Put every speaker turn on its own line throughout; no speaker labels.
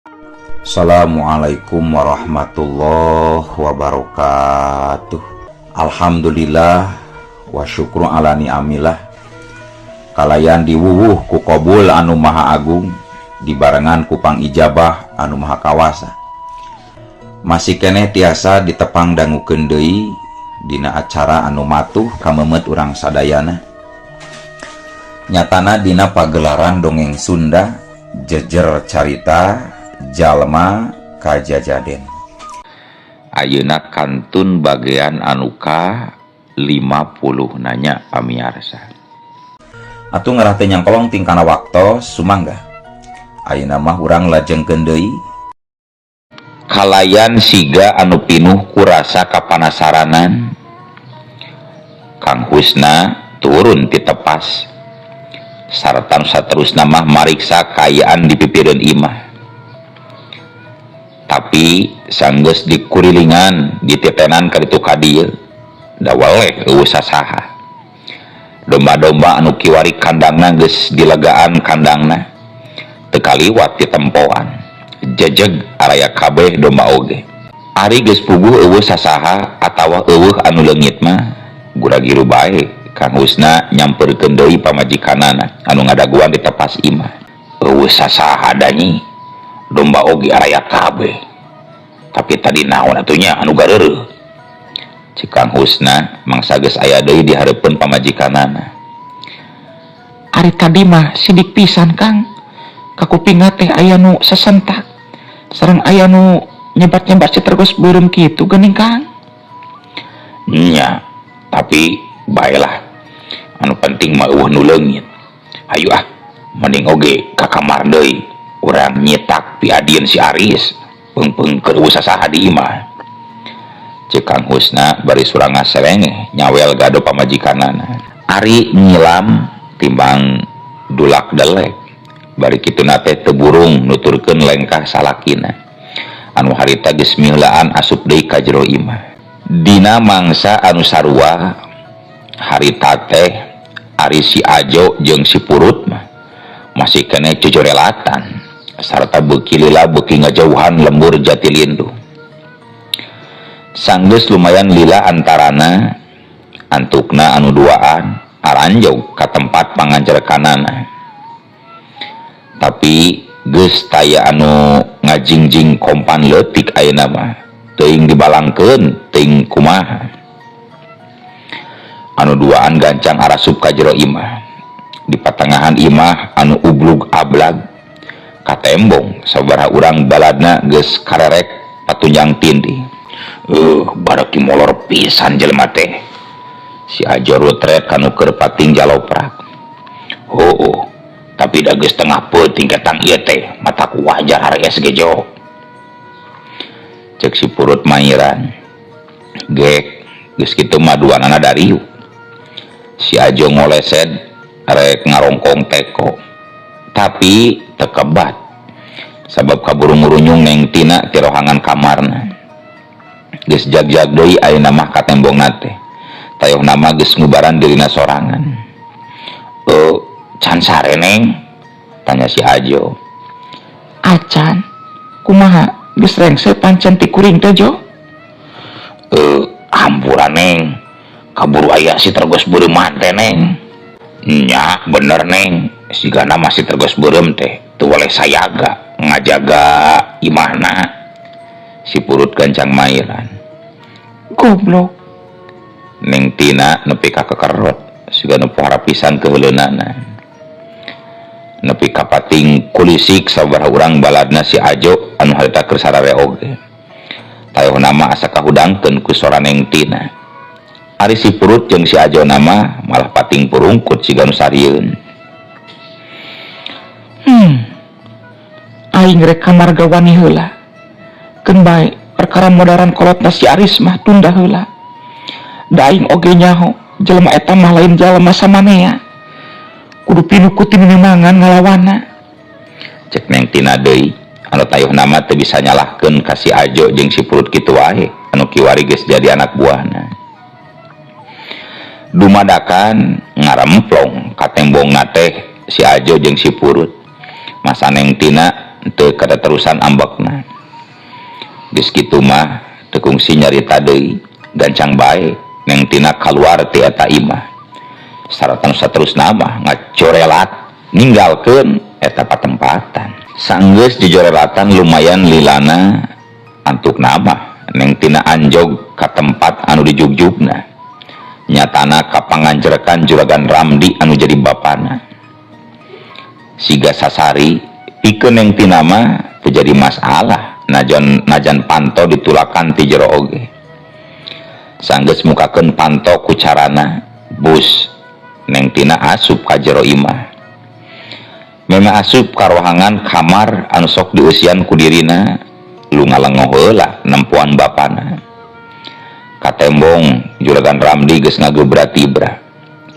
Assalamualaikum warahmatullahi wabarakatuh. Alhamdulillah wa syukru ala ni'amillah. Kalayan diwuwuh ku qabul anu maha agung, dibarengan ku pangijabah anu maha kawasa. Masih keneh tiasa ditepang dangukeun deui dina acara anu matuh kamemet urang sadayana. Nyatana dina pagelaran dongeng Sunda Jejer Carita Jalma Kajajaden. Ayeuna kantun bagian anu ka 50 nanya pamiarsa. Atuh ngarah teu nyangkolong tingkana waktos sumangga. Ayeuna mah urang lajengkeun deui kalayan siga anu pinuh kurasa kapanasaranan. Kang Husna turun ti tepas sarta nu saterusna mah mariksa kaayaan di pipireun imah. Tapi sanggeus dikurilingan dititenan ka ditu ka dieu da weleh euweuh sasaha. Domba-domba anu kiwari kandangna geus dilegaan kandangna teu kaliwat ditempoan. Jejeg araya kabeh domba oge. Ari geus puguh euweuh sasaha atawa euweuh anu leungit mah gura-giru bae Kang Husna nyamperkeun deui pamajikanana anu ngadaguan di tepas imah. Euweuh sasaha da nyi, domba oge araya kabeh. Tapi tadi naon atuh nya anu gareureuh? Cek Kang Husna mangsa geus aya deui di hareupeun pamajikanana.
Ari tadi mah sidik pisan, Kang. Kakupingna teh aya nu sesentak. Sareng aya nu nyebat-nyebat si tergos beureum kitu geuning, Kang.
Nya, tapi baelah. Anu penting mah euweuh nu leungit. Hayu ah, mending oge ka kamar deui. Urang nyitak piadieun si Aris. Peungpeung keur euweuh sasaha di imah. Cek Kang Husna bari surang ngaserengeh nyawel gado pamajikanana. Ari nyilam timbang dulak delek. Bari kituna teh teu burung nuturkeun lengkah salakina. Anu harita geus miheulaan asup deui ka jero imah. Dina mangsa anu sarua harita teh ari si Ajo jeung si Purut mah masih keneh cocorelatan sarta beuki lila beuki ngajauhan lembur Jatilindu. Sanggeus lumayan lila antarana antukna anu duaan aranjog ka tempat pangancerkanana. Tapi geus taya anu ngajingjing kompan leutik ayeuna mah teuing dibalangkeun teuing kumaha. Anu duaan gancang arasup ka jero imah. Di patengahan imah anu ublug ablag katembong sabaraha urang baladna geus karerek patunjang tindih. Baraki molor pisan jelema teh. Si Ajo rutret kanu keur pating jaloprak. Heueuh, tapi da geus tengah peuting ketang ieu teh matak wajar harees ge jo. Cek si Purut mairan. Gek, geus kitu mah duanana dariuk. Si Ajo ngolesed rek ngarongkong teko. Tapi teu kebat. Sabab kaburu ngurunyung Neng Tina ti rohangan kamarna. Geus jag-jag deui ayeuna mah katembongna teh. Tayohna mah geus ngubaran dirina sorangan. Can sare, Neng? Tanya si Ajo.
Acan, kumaha geus rengse pancen ti kuring teh, Jo?
Hampura, Neng. Kaburu aya si tergos beureum teh, Neng. Nya, bener, Neng. Sigana masih tergos beureum teh. Teu weleh sayaga ngajaga imahna. Si Purut gancang mairan.
Goblok.
Neng Tina nepi ka kekerot siga nu pohara pisan keuheuleunana. Nepi ka pating kulisik sabaraha urang baladna si Ajo anu harita keur sarare oge. Tayohna mah asa kahudangkeun ku sora Neng Tina. Ari si Purut jeung si Ajo nama malah pating purungkut siga nu sarieun.
Aing rek ka marga wani heula. Keun bae perkara modaran kolotna si Aris mah tunda heula. Da aing oge nyaho jelema eta mah lain jalma samanea. Kudu pinuh ku tinimangan ngalawana.
Cek Neng Tina deui anu tayohna mah teu bisa nyalahkeun ka si Ajo jeung si Purut kitu wae anu kiwari geus jadi anak buahna. Dumadakan ngaremplong katembongna teh si Ajo jeung si Purut. Masa Neng Tina teu katerusan ambekna. Geus kitu mah teu kungsi nyarita deui, gancang bae Neng Tina kaluar ti eta imah. Saratan saterusna mah ngacorelat ninggalkeun eta patempatan. Sanggeus jojorelatan lumayan lilana antukna mah Neng Tina anjog ka tempat anu dijugjugna. Nyatana kapanganjerekan Juragan Ramdi anu jadi bapana. Siga sasari pikeun Neng Tina mah teu jadi masalah najan najan panto ditulakan ti jero oge. Sanggeus mukakeun panto ku carana bus, Neng Tina asup ka jero imah. Memang asup ka rohangan kamar anu sok dieusian ku dirina, lu ngalengoh heula nempoan bapana. Katembong Juragan Ramdi geus ngagebra tibra.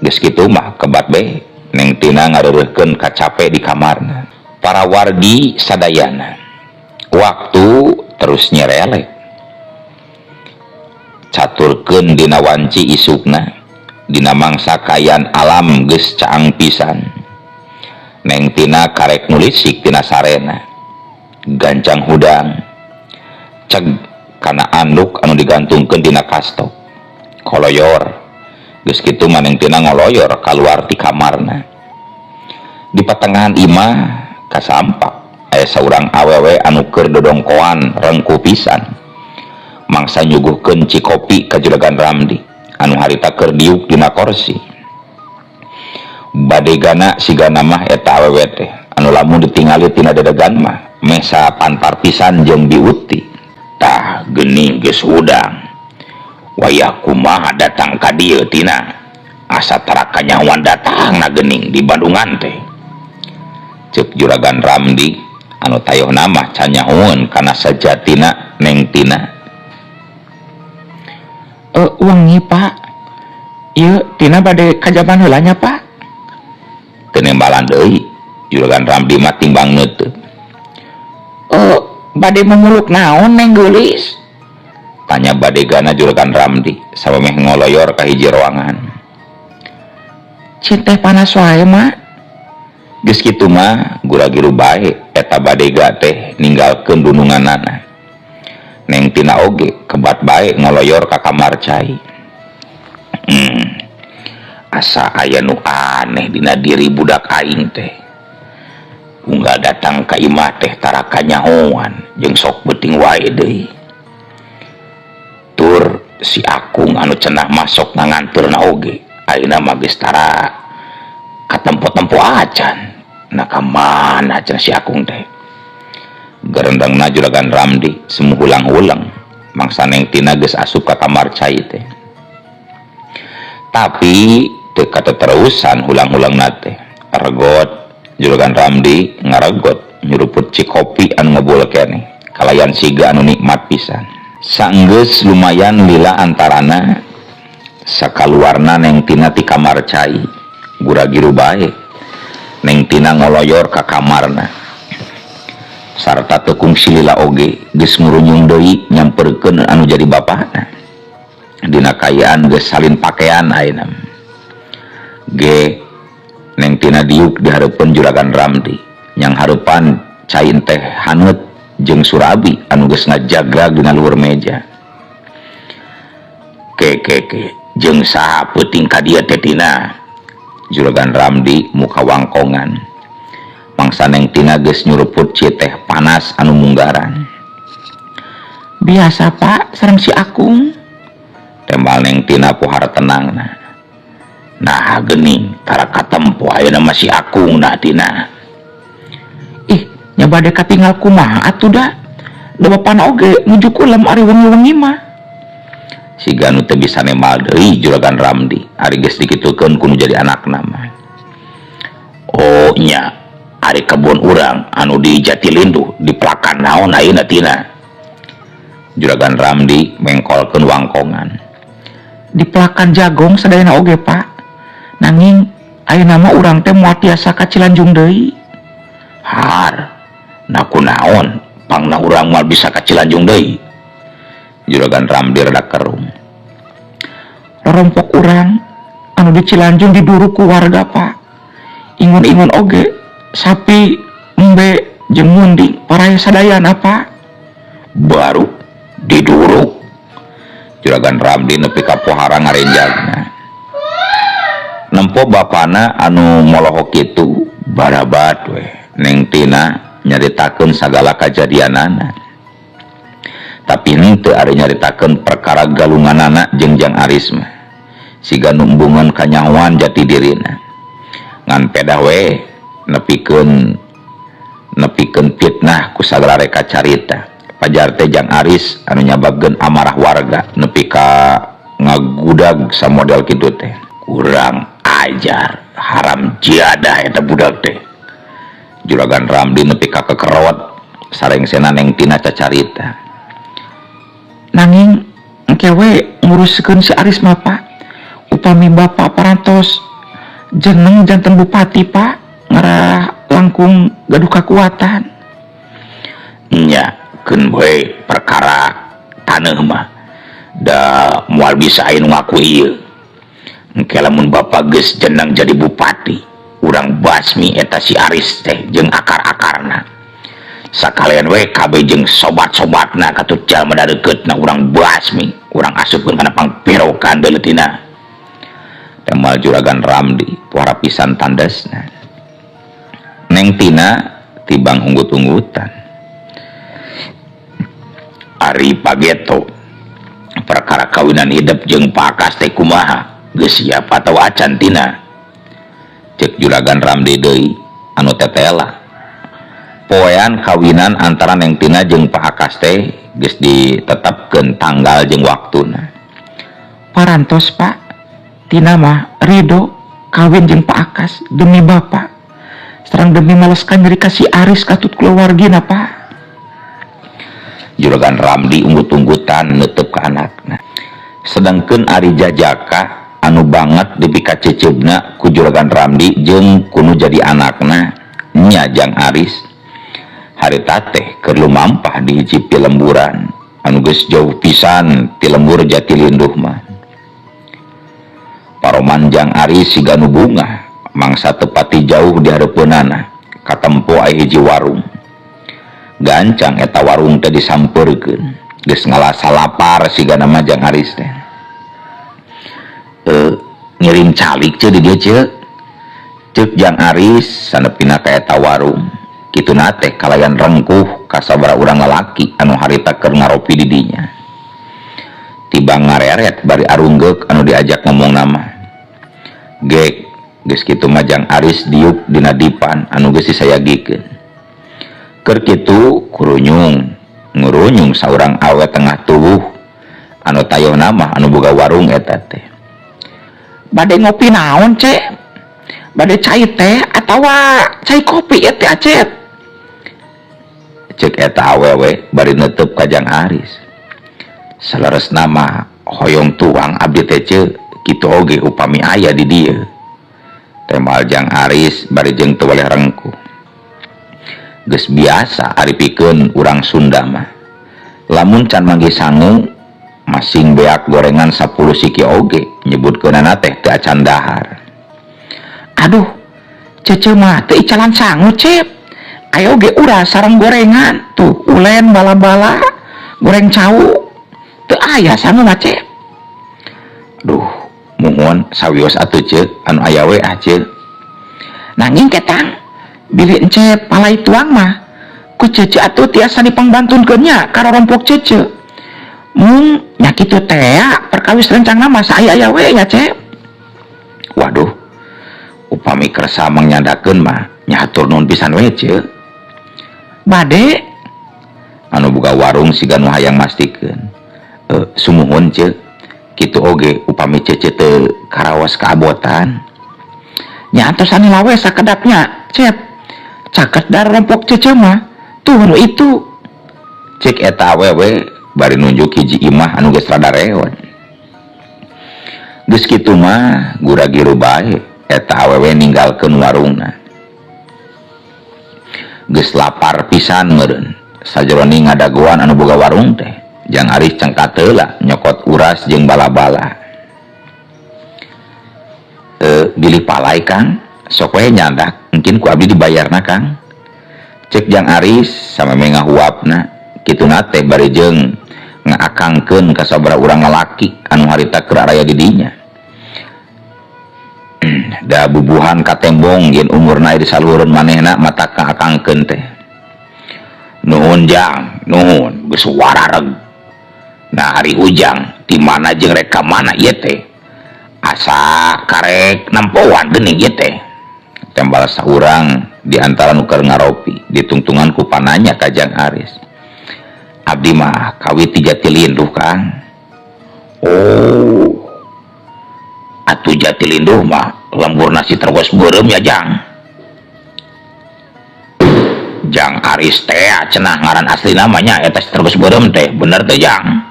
Geus kitu mah kebat be Neng Tina ngareureuhkeun kacape di kamarna. Para wargi sadayana, waktu terus nyerelek. Caturkeun dina wanci isukna, dina mangsa kaayaan alam geus caang pisan. Neng Tina karek nulisik tina sarena. Gancang hudang. Ceg kana anduk anu digantungkeun dina kastok. Koloyor. Geus kitu mah Neng Tina ngoloyor kaluar ti kamarna. Di patengahan imah kasampak aya saurang awewe anu keur dodongkoan rengku pisan. Mangsa nyuguhkeun cikopi ka Juragan Ramdi anu harita keur diuk dina korsi. Badegana sigana mah eta awewe teh anu lamun ditingali tina dedegan mah mesa pantar pisan jeung biuti. Tah geuning geus hudang. Wayah kumaha datang ka dieu, Tina? Asa tara kanyahoan datangna geuning di Bandungan teh. Ceuk Juragan Ramdi anu tayohna mah can nyahoeun kana sajatina Neng Tina.
Wengi, Pak. Ieu Tina bade kajaban heula nya, Pak.
Teu nembalan deui Juragan Ramdi mah timbang neuteup.
Bade memuluk naon, Neng geulis?
Tanya badegana Juragan Ramdi samemeh ngoloyor ka hiji ruangan.
Cin teh panas wae, Mak.
Geus kitu mah gura-giru bae eta badega teh ninggalkeun dununganana. Neng Tina oge kebat bae ngoloyor ka kamar cai. Asa aya nu aneh dina diri budak aing teh. Unggal datang ka imah teh tara kanyahoan jeung sok beuting wae deui. Tur si Akung anu cenah masuk nganganteurna oge ayeuna mah geus tara katempo-tempo acan. Nah, ka mana cenah si Akung teh? Gerendengna Juragan Ramdi semu hulang-hulang mangsa Neng Tina geus asup ka kamar cai teh. Tapi teu kateterusan hulang-hulangna teh. Regot Juragan Ramdi ngaregot nyuruput cikopi anu ngebul keneh kalayan siga anu nikmat pisan. Sanggeus lumayan lila antarana, sakaluarna Neng Tina ti kamar cai, gura-giru bae Neng Tina ngoloyor ka kamarna. Sarta teu kungsi lila oge geus ngurunyung deui nyamperkeun anu jadi bapana. Dina kaayaan geus salin pakean ayeuna. Ge Neng Tina diuk di hareupeun Juragan Ramdi yang hareupan cai teh haneut jeung surabi anu geus ngajagrag dina luhur meja. Ke ke ke, jeung saha peuting ka dieu teh, Tina? Juragan Ramdi muka wangkongan mangsa Neng Tina geus nyuruput ci teh panas anu munggaran.
Biasa, Pak, sareng si Akung.
Tembal Neng Tina pohara tenangna. Nah, geuning tara katempo ayeuna mah si Akung nah, Tina.
Ih, nya bade katinggal kumaha atuh da? Da bapana oge nuju kulem ari wengi-wengi mah.
Siga nu teu bisa nembal deui Juragan Ramdi ari geus dikitukeun ku nu jadi anakna mah. Oh nya, ari kebun urang anu di Jatilinduh dipelakan naon ayeuna, Tina? Juragan Ramdi mengkolkeun wangkongan.
Dipelakan jagong sadayana oge, Pak. Nanging ayeuna mah urang teh moal tiasa ka Cilanjung deui.
Har, na kunaon pangna urang moal bisa ka Cilanjung deui? Juragan Ramdi rada kerung.
Rorompok urang anu di Cilanjung diduru ku warga, Pak. Ingun-ingun oge sapi embe. jeung munding paraya sadayana Pak.
Baru diduruk. Juragan Ramdi nepi ka pohara ngarenjagna. Nempo bapana anu molohok kitu barabat we. Neng Tina nyaritakeun sagala kajadianana. Tapi henteu ari nyaritakeun perkara galunganana jeung Jang Aris mah. Siga numbungan kanyahoan jati dirina. Ngan pedah we nepikeun fitnah ku sagala reka carita. Pajar teh Jang Aris anu nyababkeun amarah warga nepi ka ngagudag samodel kitu teh. Kurang ajar, haram jadah eta budak teh. Juragan Ramdi nepi ka kekerot sarengsena Neng Tina cacarita.
Nanging engke we nguruskeun si Aris mah Pak. Upami Bapak parantos jeneng janten bupati Pak, ngarah langkung gaduh kakuatan.
Nya keun we perkara taneuh mah da moal bisa aya nu ngaku ieu. Engke lamun Bapak geus jeneng jadi bupati, urang basmi eta si Aris teh jeung akar-akarna. Sakalian we kabeh jeung sobat-sobatna katut jalma darekeutna urang basmi, urang asupkeun kana pangpirokan deuleutina. Temal Juragan Ramdi pohara pisan tandesna. Neng Tina tibang unggut-unggutan. Ari Pageto perkara kawinan hidup jeung Pak Akas teh kumaha? Geus siap atawa acan Tina? Cek Juragan Ramdi deui anu tetela. Poean kawinan antara Neng Tina jeung Pak Akas teh geus ditetapkeun tanggal jeung waktuna.
Parantos Pak, Tina mah ridho kawin jeung Pak Akas demi Bapak. Sareng demi maleskan nyeri ka si Aris katut keluargina Pak.
Juragan Ramdi unggut-unggutan neuteub ka anakna. Sedangkeun ari Jajaka anu banget dipikaceceubna ku Juragan Ramdi jeung kunu jadi anakna nya Jang Aris. Harita teh keur lumampah di hiji pilemburan anu geus jauh pisan ti lembur Jatilinduh mah. Paroman Jang Aris siga nu bungah mangsa tepati jauh di hareupeunana katempo aya hiji warung. Gancang eta warung teh disampeurkeun geus ngalasa lapar siga nama Jang Aris teh. Ngiring calik ceu di dieu ceu. Ceuk Jang Aris sanepina ka eta warung. Kituna teh kalayan rengkuh ka sabaraha urang lalaki anu harita keur ngaropi di dinya. Tibang ngareret bari arunggeuk anu diajak ngomong nama. Gek geus kitu mah Jang Aris diuk dina dipan anu geus disayagikeun. Keur kitu kurunyung ngurunyung saurang awe tengah tubuh anu tayohna mah anu boga warung eta teh.
Bade ngopi naon cek? Bade cai teh atawa cai kopi ya teh acep?
Cek eta awewe bari neuteub ka Jang Aris. Saleresna mah hoyong tuang abdi teh ceu, kitu oge upami aya di dieu. Temal Jang Aris bari jeung teu waleh rengkuh. Geus biasa ari pikeun urang Sunda mah. Lamun can manggih sangu masing beak gorengan 10 siki oge nyebutkeunana teh teu acan dahar.
Aduh, cece mah teu icalan sangu cep. Ayo ge urang sareng gorengan tuh ulen bala-bala goreng cau teu aya sangu mah cep.
Duh, muhun sawios atuh ceu anu aya we ah ceu.
Nanging ketang bilih ence palai tuang mah ku cece atuh tiasa dipangbantunkeun nya ka rorompok cece. Mung nya kitu teh perkawis rencana mah saaya-aya we nya cep.
Waduh, upami kersa mangnyadakeun mah nya hatur nuhun pisan we ceu.
Bade
anu buka warung siga nu hayang mastikeun. Sumuhun ceu, kitu oge upami cece teu karaos kaabotan.
Nya antos anu lawe sakedapnya cep. Caket dar rompok cece mah tuh nu itu.
Cek eta awewe bari nunjuk hiji imah anu geus rada reot. Geus kitu mah gura-giru bae eta awewe ninggalkeun warungna. Geus lapar pisan meureun. Sajeroning ngadagoan anu boga warung teh, Jang Aris cengkat heula nyokot uras jeung bala-bala. Bilih palai Kang, sok we nyandak, mungkin ku abdi dibayarna Kang. Cek Jang Aris samemeh ngahuapna kituna teh bari jeung ngaakangkeun ka sabaraha urang lalaki anu harita keur araya di dinya. Da bubuhan katembong yen umurna di saluhureun manehna mata kaakangkeun teh. Nuhun Jang, nuhun geus warareg. Nah ari Ujang ti mana jeung rek ka mana ieu teh? Asa karek nempoan geuning ieu teh. Tembal saurang di antara nu keur ngaropi ditungtungan ku pananya ka Jang Aris. Abdi mah kawit ti Jatilinduh Kang. Oh. Atuh Jatilinduh mah lembur nasi terus beureum ya Jang. Jang Aris teh cenah ngaran asli namanya eta si terus beureum teh bener teh Jang.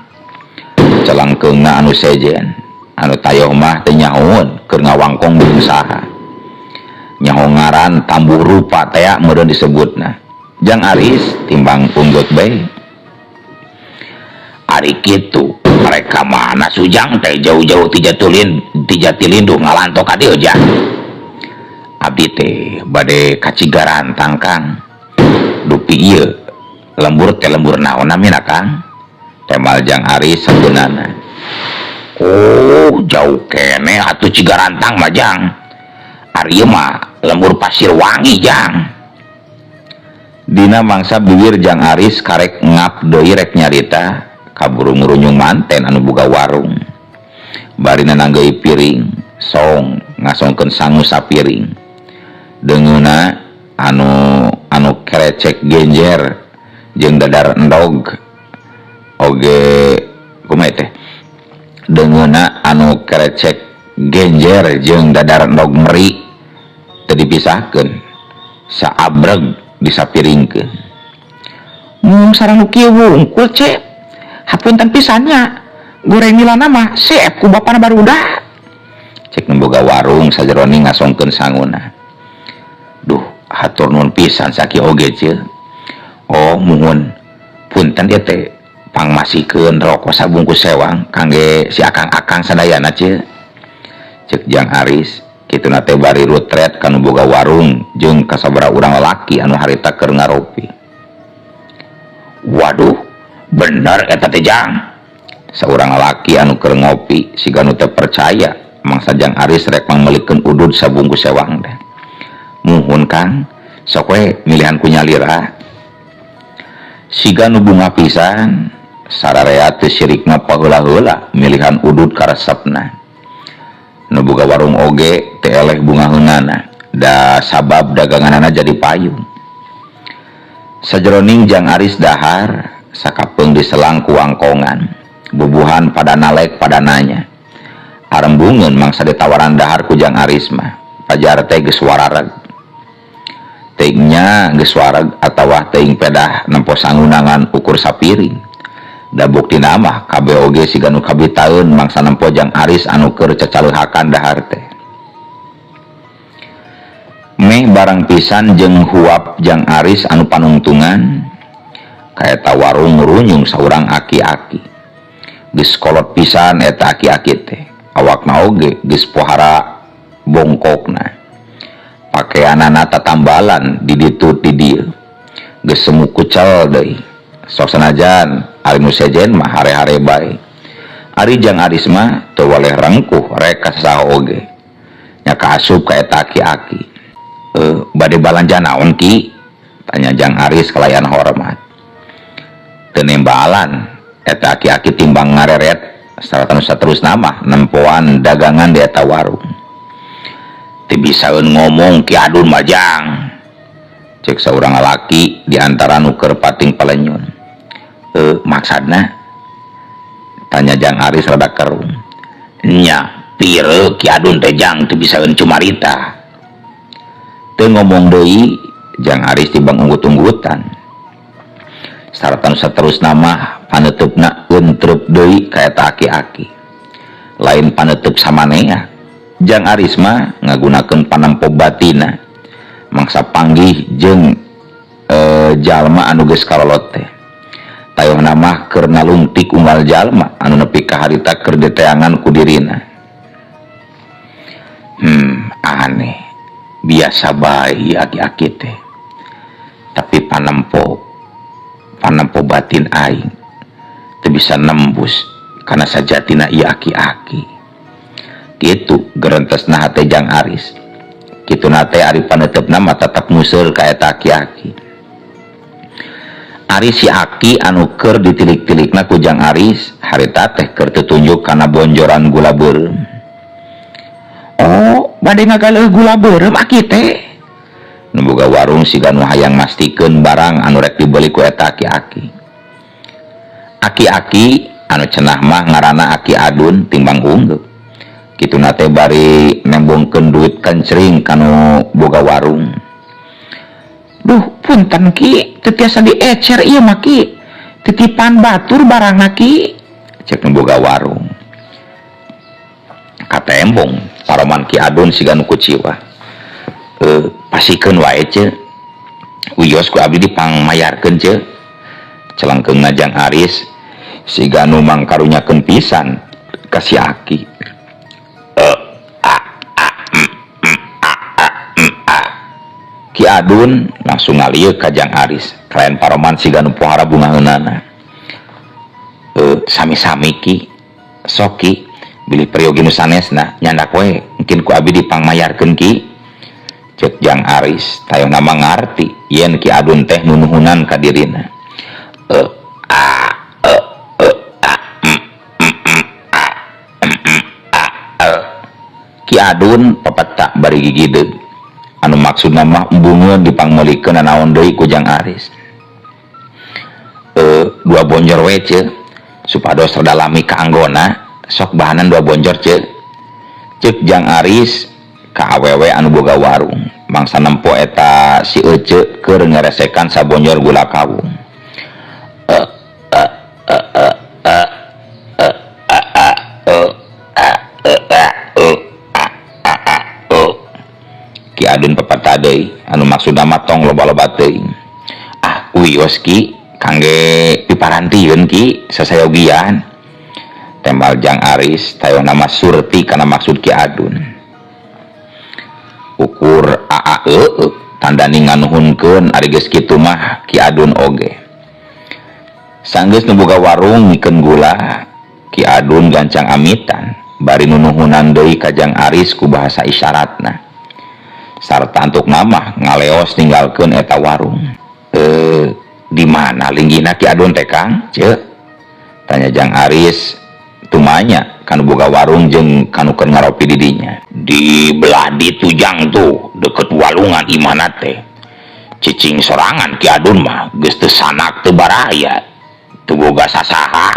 Celangkeungna anu sejen anu tayoh mah teu nyahoeun keur ngawangkong jeung saha. Nyaho ngaran tambuh rupa teh meureun disebutna. Jang Aris timbang unggeut bae. Ari kitu mereka mana Sujang teh jauh-jauh ti Jatilinduh ngalanto ka dieu Jang. Abdi teh bade ka Cigarantang Kang. Dupi ieu lembur teh lembur naon namina Kang? Tembal Jang Aris sabeunana. Oh, jauh keneh atuh Cigarantang mah Jang. Ari ieu mah lembur Pasir Wangi Jang. Dina mangsa bibir Jang Aris karek ngap deui rek nyarita kaburu ngurunyung manten anu boga warung. Bari nananggeui piring, song ngasongkeun sangu sapiring. Deungeuna anu kerecek genjer jeung dadar endog oge kumaha teh? Deungeuna anu kerecek genjer jeung dadar endog meri teu dipisahkeun, saabreg disapiringkeun.
Mung sareng nu kieu wungkul ce. Hapunten pisan nya. Goreng milana mah seep ku bapana barudak.
Cek nu boga warung sajerone ngasongkeun sanguna. Duh, hatur nuhun pisan sakieu oge ce. Oh, muhun. Punten ieu teh pangmasikeun rokok sabungkus sewang kangge si akang-akang sadayana ce. Cek Jang Aris kituna teh bari rutret ka nu boga warung jeung ka sabaraha urang lalaki anu harita keur ngaropi. Waduh, bener eta teh Jang. Saurang lalaki anu keur ngopi siga nu teu percaya mangsa Jang Aris rek mangmelikeun udud sabungkus sewang teh. Muhun Kang, sok we milihan ku nyalira. Siga nu bunga pisan, sararea teu sirikna paheula-heula milihan udud karesepna. Nu boga warung oge teu eleh bungaheunana, da sabab daganganana jadi payung. Sajeroning Jang Aris dahar, sakapeung diselang ku wangkongan. Bubuhan pada nalek pada nanya. Arembungeun mangsa ditawaran dahar ku Jang Aris mah. Pajar teh geus warareg. Teuing nya geus wareg atawa teuing pedah nempo sangunangan ukur sapiring. Da buktina mah kabeh oge siga nu kabitaeun mangsa nempo Jang Aris anu keur cacaleuhakan dahar teh. Meh barang pisan jeung huap Jang Aris anu panungtungan kaeta warung ngurunyung saurang aki-aki. Geus kolot pisan eta aki-aki teh. Awakna oge geus pohara bongkokna. Pakeanana tatambalan di ditu di dieu. Geus semu kucel deui. Sok sanajan ari nu sejen mah hare-hare bae. Ari Jang Aris mah teu waleh rengkuh rek ka saha oge. Nya kaasup ka eta aki-aki. Bade balanja naon Ki? Tanya Jang Aris kalayan hormat. Teu nembalan eta aki-aki timbang ngareret sarta nu saterusna mah nempoan dagangan di eta warung. Teu bisaeun ngomong Ki Adun mah Jang. Cek saurang lalaki di antara nu keur pating palenyun. Maksudna? Tanya Jang Aris rada kerung. Nya, pire Ki Adun teh Jang teu bisaeun cumarita. Teu ngomong deui Jang Aris timbang unggut-unggutan. Sarta nu saterusna mah paneuteup entrep deui ka eta aki-aki. Lain paneutup samanea. Jang Aris mah ngagunakeun panampo batina mangsa panggih jeung jalma anu geus kalolot teh. Tayohna mah keur nalungtik unggal jalma anu nepi ka harita keur diteangan ku dirina. Aneh. Biasa bae aki-aki teh. Tapi panempo panempo batin aing teu bisa nembus kana sajatina ieu aki-aki. Kitu gerentesna hate Jang Aris. Kituna teh ari paneuteup mah tetep museur ka eta aki-aki. Ari si aki anu keur ditilik-tilikna ku Jang Aris harita teh keur tutunjuk kana bonjoran gula beureum.
Oh, bade ngagaleuh gula beureum aki teh.
Nu boga warung siga nu hayang mastikeun barang anu rek dibeli ku eta aki-aki. Aki-aki anu cenah mah ngaranna Aki Adun timbang unggeup. Kituna teh bari nembongkeun duit kencring kanu boga warung.
Duh, punten Ki, teu tiasa diecer ieu mah Ki. Titipan batur barangna Ki.
Cek nu boga warung. Katembong paroman Ki Adun siga nu kuciwa. Pasikeun wae ce. Wios ku abdi dipangmayarkeun ce. Celengkeungna Jang Aris siga nu mangkarunyakeun pisan ka si aki. E, a, a, m, m, a, a, m, a. Ki Adun langsung ngalieuk ka Jang Aris. Kalayan paroman siga nu pohara bungaheunana. Sami-sami Ki. Sok Ki, bilih peryogi nu sanesna nyandak we mungkin ku abdi dipangmayarkeun Ki. Cek Jang Aris tayohna mah ngarti yen Ki Adun teh nunuhunan ka dirina. E, a, e, e, a, m, m, m, a, m, m, a, e. Ki Adun papetak bari gigideug. Anu maksudna mah embungeun dipangmeulikeun nanaon deui ku Jang Aris. Dua bonjor we ce supados rada lami kaanggona, sok bahanan dua bonjor ce. Cek Jang Aris ka awewe anu boga warung mangsa nempo eta si Ece keur ngeresekan sabonjor gula kawung. E, e, e, e, e, e, a, a, e, a, e, a, e, a, a, a, e. Ki Adun pepeta deui anu maksudna mah tong loba-loba teuing. Ah, wios Ki, kangge piparantieun Ki sasayogian. Tembal Jang Aris tayohna mah surti kana maksud Ki Adun. Ukur a a e, e tandani nganuhunkeun ari geus kitu mah Ki Adun oge. Sanggeus nu boga warung mikeun gula, Ki Adun gancang amitan bari nunuhunan deui ka Jang Aris ku bahasa isyaratna. Sarta antukna mah ngaleos ninggalkeun eta warung. Di mana linggihna Ki Adun teh Kang? Ceuk. Tanya Jang Aris tumanya kanu boga warung jeung kanu keur ngaropi di dinya. Di belah ditu Jang tuh deket walungan imahna teh. Cicing sorangan Ki Adun mah geus teu sanak teu baraya. Teu boga sasaha.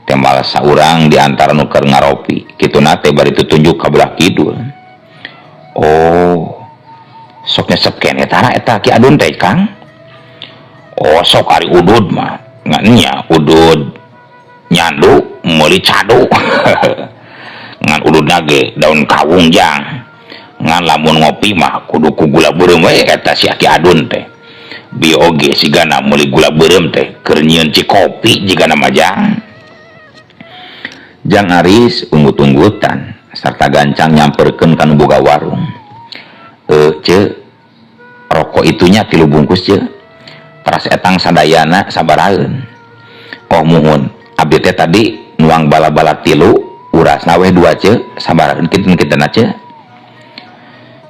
Tembal saurang di antara nu keur ngaropi. Kituna teh bari tutunjuk ka belah kidul. Oh, sok nyesep keneh tara eta Ki Adun teh Kang. Oh, sok ari udud mah ngan nya udud nyandu meuli cadu. Ngan ududna ge daun kawung Jang. Ngan lamun ngopi mah kudu ku gula beureum we eta si Aki Adun teh. Bi oge sigana meuli gula beureum teh keur nyieun cikopi jigana mah Jang. Jang Aris unggut-unggutan sarta gancang nyamperkeun ka nu boga warung. Ce, rokok itunya 3 bungkus ce. Teras etang sadayana sabaraheun. Oh muhun, abdi teh tadi nuang bala-bala 3, urasna weh 2 ce, sabaraheun kinten-kintena ce.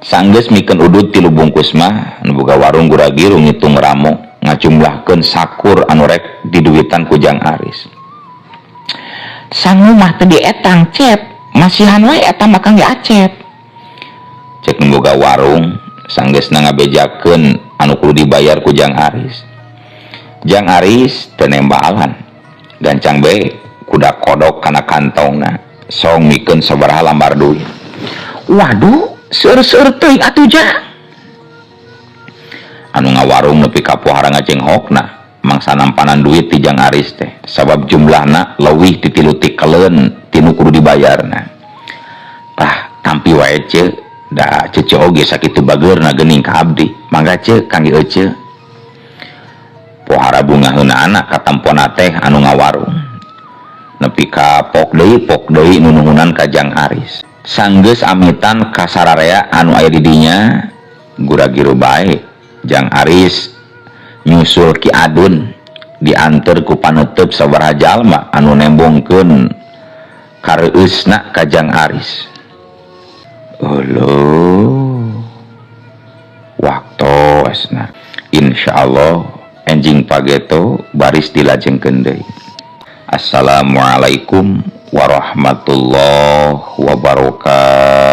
Sanggeus mikeun udud 3 bungkus mah, nu boga warung gura-giru ngitung ramo, ngajumlahkeun sakur anu rek diduitan ku Jang Aris.
Sangu mah teu dietang Cep, masihan we eta mah kangge Acep.
Cek nu boga warung sanggeusna ngabejakeun anu kudu dibayar ku Jang Aris. Jang Aris teu nembalan, gancang bae kuda kodok kana kantongna, song mikeun sabaraha lambar duit.
Waduh, seueur-seueur teuing atuh Jang.
Anu ngawarung nepi ka pohara ngajenghokna, mangsa nampanan duit ti Jang Aris teh, sabab jumlahna leuwih ti 3 tikeleun tinu kudu dibayarna. Ah, tampi wae ce, da cece oge sakitu bageurna geuning ka abdi, mangga ce kangge ece. Pohara bungaheuna anak katampona teh anu ngawarung. Nepi ka pok deui nunuhunan ka Jang Aris. Sanggeus amitan ka sararea anu aya di dinya, gura-giru bae. Jang Aris nyusul Ki Adun, diantar ku panetep sabaraha jalma anu nembongkeun kareueusna ka Jang Aris. Euleuh, waktosna. Insyaallah enjing pageto baris dilajengkeun deui. Assalamualaikum warahmatullahi wabarakatuh.